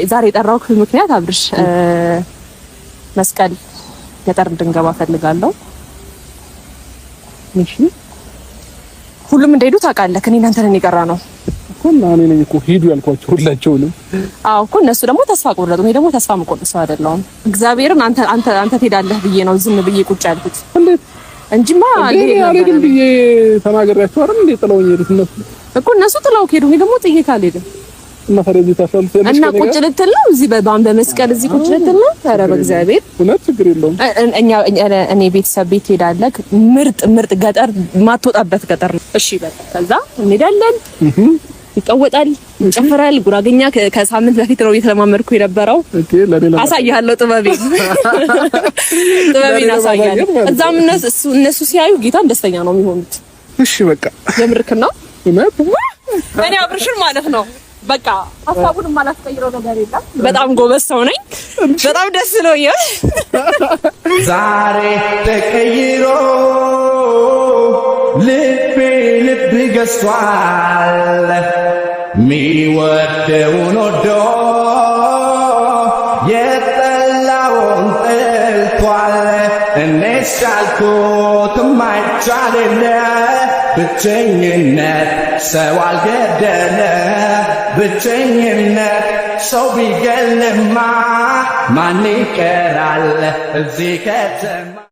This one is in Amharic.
ዛሬ የጠራሁት ምክንያት አብርሽ መስቀል ገጠር እንድንገባ ፈልጋለሁ። እሺ። ሁሉም እንደሄዱ ታውቃለህ። እኔ እናንተ ነን የቀራ ነው እኮ እና እኔ ነኝ እኮ ሂዱ ያልኳቸው ሁላቸውንም። አዎ እኮ እነሱ ደግሞ ተስፋ ቆረጡ። እኔ ደግሞ ተስፋ የምቆርጥ ሰው አይደለሁም። እግዚአብሔርን አንተ አንተ አንተ ትሄዳለህ ብዬ ነው ዝም ብዬ ቁጭ ያልኩት። እንዴት? እንጂማ አልሄድም ብዬ ተናግሬያቸው አይደል እንዴ ጥለውኝ ሄዱት እነሱ። እኮ እነሱ ጥለው ከሄዱ እኔ ደግሞ ጥዬ ካልሄድም እና ታዲያ እዚህ ታሳልፍ እና ቁጭ ልትል ነው እዚህ በባን በመስቀል እዚህ ቁጭ ልትል ነው? ኧረ በእግዚአብሔር እውነት ችግር የለውም። እኛ እኔ ቤተሰብ ቤት ትሄዳለህ። ምርጥ ምርጥ ገጠር ማትወጣበት ገጠር ነው። እሺ በቃ ከዛ እንሄዳለን። ይቀወጣል፣ ይጨፈራል። ጉራገኛ ከሳምንት በፊት ነው እየተለማመድኩ የነበረው። Okay፣ ለኔ አሳይሃለሁ፣ ጥበቤን ጥበቤን አሳይሃለሁ። እዛም እነሱ ሲያዩ ጌታን ደስተኛ ነው የሚሆኑት። እሺ በቃ የምርክን ነው እውነት። እኔ አብርሽን ማለት ነው በቃ ሀሳቡን የማላስቀይረው ነገር የለም። በጣም ጎበዝ ሰው ነኝ። በጣም ደስ ብሎኛል። ዛሬ ተቀይሮ ልቤ ልብ ገዝቷል። ሚወደውን ወዶ የጠላውን ጠልቷል። እኔስ ቻልኩት የማይቻል የለ፣ ብቸኝነት ሰው አልገደለ፣ ብቸኝነት ሰው ቢገልማ ማን ይቀራል እዚህ ከተማ?